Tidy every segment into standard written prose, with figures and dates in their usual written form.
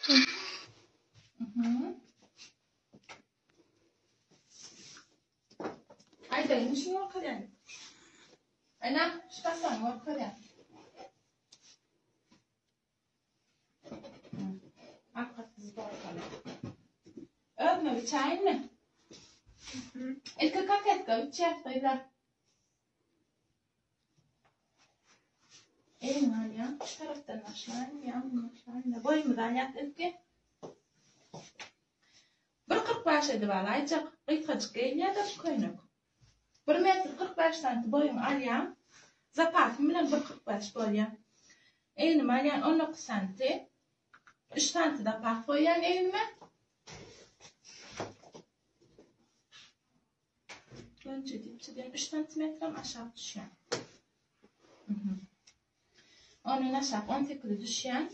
Mhm. Aýdaýyn şuny görkezýän. Ene, şu kasany görkezýän. Arkasy zborkaly. Özüme biçäýinmi? Ilki koketka biçýäs gyzlar. Elini alýan, şu tarapdan başlaýyn, ýa mundan başlaýyn. Boýumyzy alýas ilki. 1.45 edip alaýjak. Gysgajyk geýilýär-de bu köýnek. 1 metr 45 santi boýuňy alýaň. Zapasym bilen 1.45 bolýar. Egnimi alýan 19 santi. 3 santi zapas goýýan egnime. Önce dipçiden 3 santimetrem aşak düşýän. Ondan aşak 18 düşýän.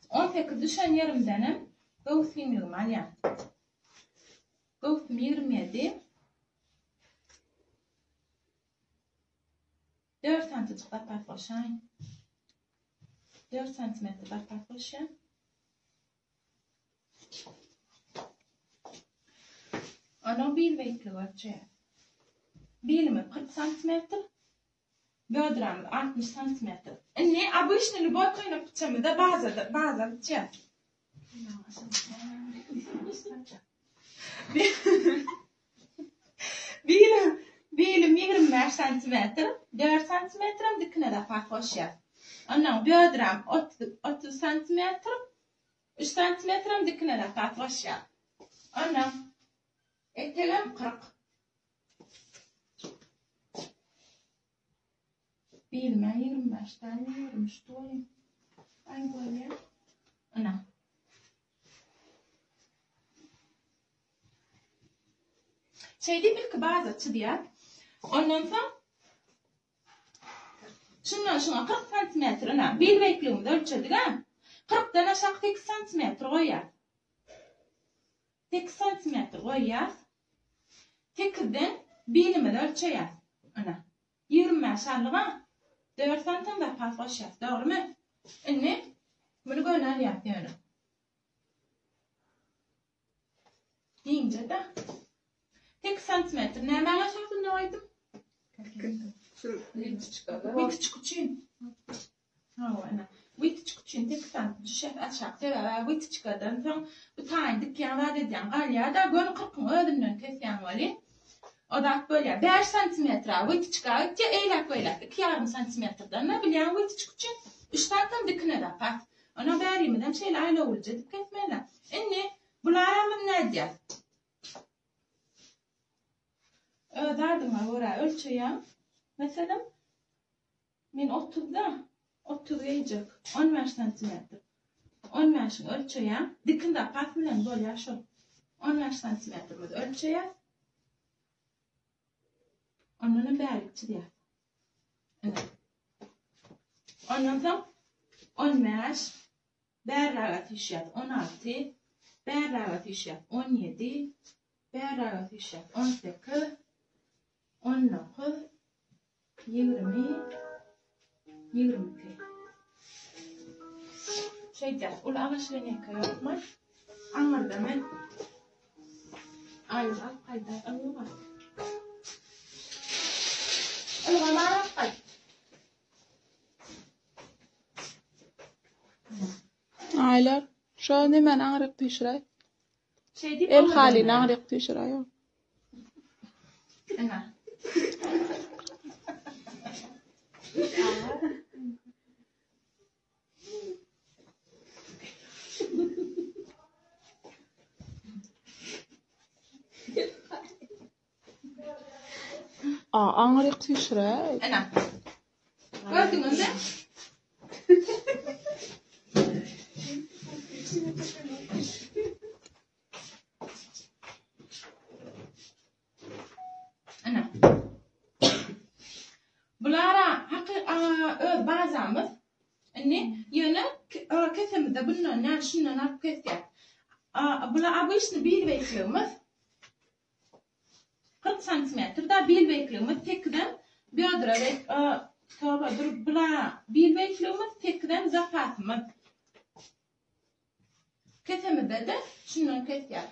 18 düşen ýerimdenem göwüs giňligimi alýan. Göwsüm 27. 4 santijik zapas goşaýyn. 4 santimetr zapas goşýan. Onuň bil beýikligi ölçeýär. Bilimiz 40 santimetr, bödrämiz 60 santimetr. Indi obyçny lýuboý köýnek biçemizde bazada baza biçýär. Bilim, bilim 25 santimetr, 4 santimetrem dikine zapas goşýar. Ondan bödräm 30 30 santimetr, Üç santimetrem dikine zapas goşýar. Ondan etegem 40. Bilmän 25 tane 23 doýum. Aý bolýar. Ana. Şeýdip ilki baza çyzýar. Ondan soň Şundan şuňa 40 santimetr ynha, bil beýikligimizi ölçedik-ä. Kyrkdan aşak sekiz santimetr goýýas. Sekiz santimetr goýýas. Sekizden bilimizi ölçeýäs. Ynha, 25 aldyk-a. Dört santim zapas goşýas, dogrumy? Indi muny göni alýas ýöne. Giňje-de. 8 santimetr. Nämäň esasynda goýdum? Witiçka üçin. Hawa, ene. Witiçka üçin 8 santim düşýär aşak. Sebäbi witiçkadan soň bu taýyn dikýän zat edýän galýar-da, göni kyrkyň özünden kesýän welin. O zat bolýar. 5 santimetre witiçka gitýär, eýläk-beýläk 2,5 santimetrden-de bilýän witiçka üçin 3 santim dikine zapas. Onam bärimizem şeýle aýlawlyja edip kesmeli. Indi bularamyz nädýäs? Öz adyňa görä ölçeýäň. Meselem, men otuzda, 30 geýjek, 15 santimetr. 15-iň ölçeýäň. Dikin zapas bilen bolýar şol. 15 santimetrimizi ölçeýäs. Ondanam bärik çyzýas. Ine. Ondan soň 15 bärräge süýşýäs 16, bärräge süýşýäs 17, bärräge süýşýäs 18, 19, 20, 22. Şeýdýäs. Uly agaç lineýka ýokmy? Aňyrda men Aýyl alyp gaýdar ylgama. Ylgama alyp gaýt. Aýlar, şo nemäni aňryk düşüräý. Şeýdip El halyny aňryk düşüräý. Ina. A, aňryk süýşüräý. Ene. Gördüňizmi? Ene. Bulara haky öz bazamyz. Indi ýöne kesemizde bundan näme şundan alyp kesýär. Bula obyçny bil beýikligimiz 40 santimetr da bil beýikligimiz 8-den bödre toba dur bula bil beýikligimiz 8-den zapasymyz. Kesemizde-de şundan kesýäs.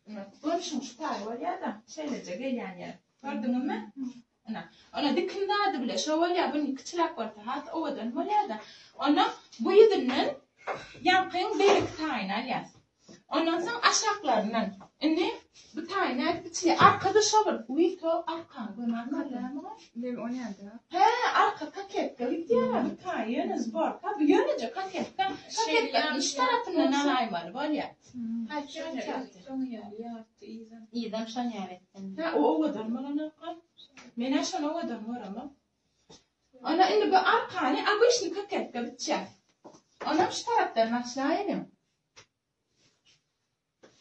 Ine, görnüşiň şu taýy bolýar-da, şeýleje gelýän ýeri. Gördüňizmi? Ine, ona dikim zady bile şo bolýar, bu kiçiräk bolsa has owadan bolýar-da. Onda bu ýüzünden ýaňkyň beýleki taýyny alýas. Ondan soň aşaklaryndan. Indi bu taýy nädip biçilýär? Arkada şo bir, uý, to arkany görmän bolýarmy? Men o näde? Hä, arka koketka gidýär, bu taýy ýöne zborka, bu ýöneje koketka. Koketka iç tarapyndan alaýmaly bolýar. Haýsy ýaly? Şoň ýaly ýarty yzam. Yzam şon ýaly etdim. Hä, o owadan bolanok. Men-ä şony owadan göremok. Ana indi bu arkany obyçny koketka biçýäs. Onam şu tarapdan başlaýlyň.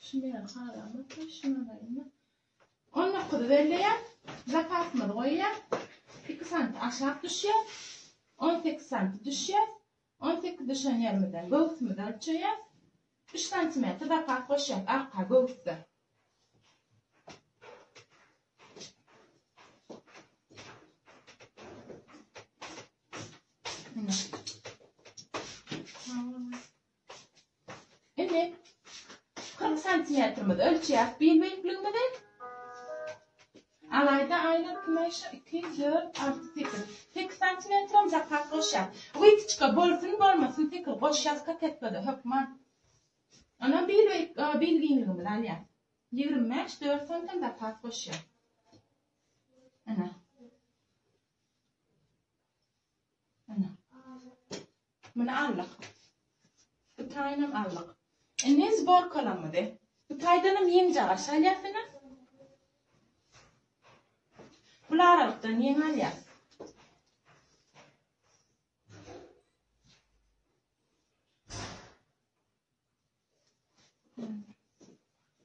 Şuny ýaly halamok, şuny alaýyn-da. 19 belleýär, zapasymyzy goýýar. 2 santi aşak düşýär. 18 santi düşýär. 18 düşen ýerimizden göwsümizi ölçeýär. 3 santimetr zapas goşýar arka göwüsde. Indi 40 santimetrimizi ölçýäs bil beýikligimizi. Alaýda aýlar kim aýşa 2 4 6 8. 8 santimetrem zapas goşýas. Witiçka bolsun bolmasyn 8 goşýas koketkada hökman. Ondan bil beýik bil giňligimizi alýas. 25 4 santim zapas goşýas. Ana. Ana. Muny aldyk. Bu taýynam aldyk. Indi zborkalamyzy. Bu taýdanam ýeňjagaş alýarsyňyz. Bu aralykdan ýeň alýas.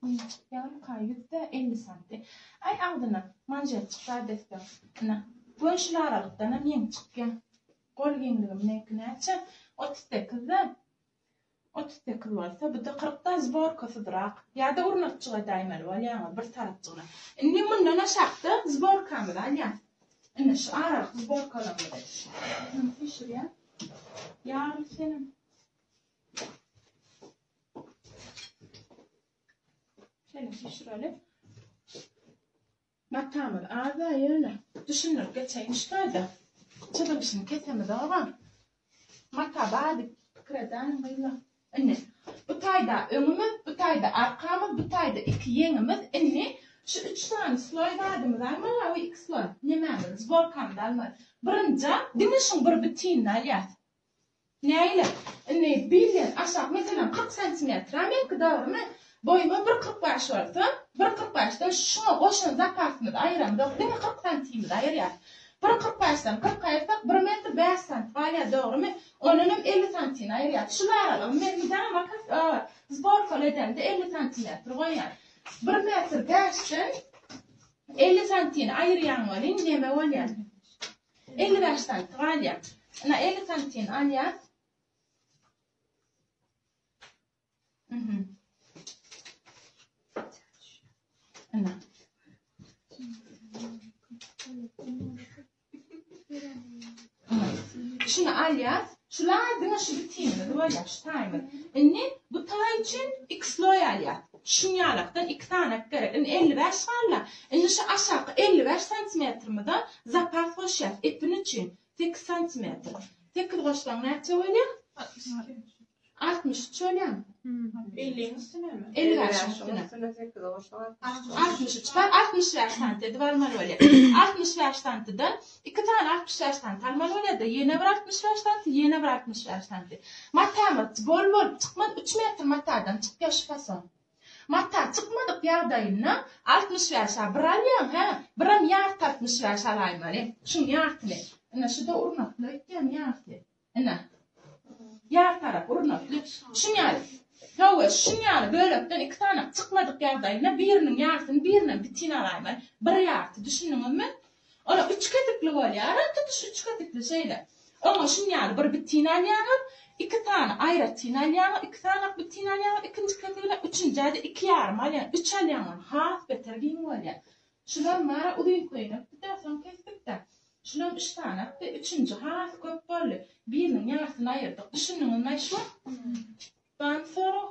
Ýeň çykýarmyka? 150 santi. Aý agzyna manžet çyksa desseň. Ine, gönşül aralykdan hem ýeň çykýar. Gol giňligim meňki näçe? 38-de. 38 bolsa, bu-da 40-da zborkasyzrak. Ýa-da urnakjyk edäýmeli bolýaňyz bir tarapjygyna. Indi mundan aşakda zborkamyzy alýas. Ine şu aralyk zborkalarymyzy. Muny süýşürýän. Ýarym senem. Şeýle süýşüreli. Matamyz az-a ýöne. Düşündirip geçeýin şu taýda. Çyzylyşyny kesemiz aga. Mata bar diýip pikir edäýiň gyzlar. Indi bu taýda öňümiz, bu taýda arkamyz, bu taýda iki ýeňimiz. Indi şu üç sany sloý zadymyzy almaly, a bu iki sloý nemämizi, zborkamyzy almaly. Birinjä diňe şuň bir bitinini alýas. Nägile? Indi bilden aşak, meselem, 40 santimetre meňki dogrymy? Boýuma bir 45 bolsa, bir 45-den şuňa goşan zapasymyzy aýyramzok, diňe 40 santimimizi aýyrýas. Bir 45-den 40 aýyrsak, bir metr 5 sant galýar, dogrymy? Ondanam 50 santini aýyrýas. Şul aralygy men mydama zborkaly edemde 50 santimetr goýýan. Bir metr 5-den 50 santini aýyrýaň welin neme bolýar? 55 santi galýar. Ina 50 santini alýar. Mhm. Ina. Şunu alýar. Şular diňe şu bitinimiz bolýar, şu taýymyz. Indi bu taý üçin iki sloý alýar. Şuň ýalakdan iki sany gerek. Indi 55 galdy. Indi şu aşaky 55 santimetrimize zapas goşýas epin üçin 8 santimetr. 8 goşsaň näçe bolýar? 63 bolýar. 50-iň üstünemi? 55-iň üstüne. Üstüne 8 goşsaň 63 bar, 65 santi edip almaly bolýar. 65 santiden iki tane 65 santi almaly bolýar-da, ýene bir 65 santi, ýene bir 65 santi. Matamyz bol bolup çykmaz, 3 metr matadan çykýar şu fason. Mata çykmadyk ýagdaýynda 65-a bir alýaň, hä? Biram ýarty 65 alaýmaly. Şuň ýartyny. Ine şu-da urnakly öýtýän ýarty. Ine. Ýar tarap urnakly. Şuň ýaly. Hawa, şuň ýaly bölekden iki sany çykmadyk ýagdaýynda biriniň ýartyny, birine bitin alaýmaly. Bir ýarty, düşündiňizmi? Ola üç kesikli bolýar, tutuş üç kesikli şeýle. Oňa şuň ýaly bir bitin alýaňyz, iki sany aýratyn alýaňyz, iki sany bitin alýaňyz, ikinji kesigine, üçünjä-de iki ýarym alýaň, üç alýaň, has beter giň bolýar. Şular mara uzyn köýnekdi-de, soň kesdik-de. Şulam üç sany atdy, üçünji has köp boldy. Biriniň ýarsyny aýyrdyk. Düşündiňizmi şu? Barmy sorag?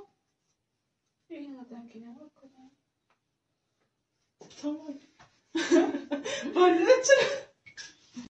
Ýyňadan görkezýän. Tamam. Boldy öçür.